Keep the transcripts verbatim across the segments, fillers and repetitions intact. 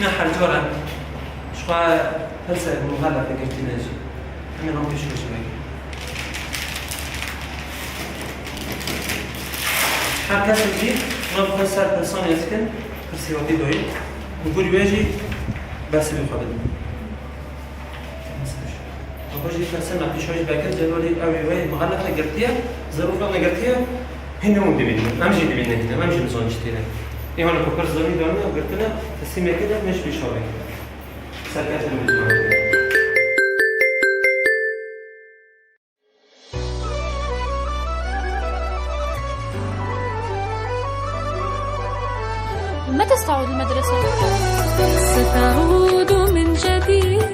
Her cara ji xwe pirse mixelefe girtî ne jî. Em ê van pêşkêş bikin. Her kesek jî, hûn bi xwe ser pirsan êz bikin, pirsê wî doyî. Li gorî wê jî bersiva xwe bidin. Xwe jî tersena pêşwayî Bekir Celalî, ew ê wê mixelefe girtiye, zerûfa me girtiye, hîn hûn dibînin. Em jî dibînin hîn, em jî nizanin çi tê de. Ê hûn ku pirs zanîn dane û girtine, teslîmê kir, me jî pêşwa vê. Serkeftin bidin. متى استعود المدرسة؟ ستعود من جديد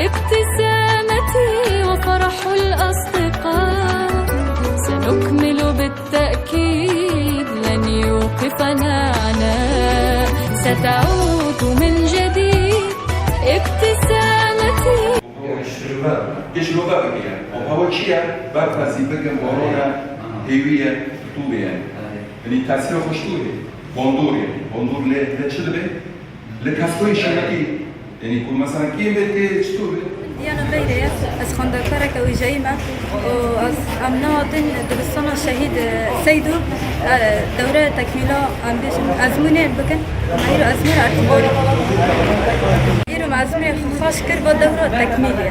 ابتسامتي وفرح الأصدقاء. سنكمل بالتأكيد، لن يوقفنا عناء. ستعود من جديد ابتسامتي. Şirove, yê şirove bike yani. O hava çi ye? Berf e, zîpik e, baron e, hêvî ye, rutûbê yani. Yanî tesîra xweş tê. Bandor yani. Bandor lê, lê çi dibe? Li keskoyê şerekî. Yanî ku mesela kêm be tê çi tê? Diyana Beyre ye. Ez xwendekareke wêjeyî me. Û ez, em nehatin dibistana Şehîd, e, Seydo, e, dewre tekmîla, em bêjin, ezmûnê bikin. Em îro ezmûn Ertûmborî. Îro me ezmûnê xweş kir, va dewra tekmîlê.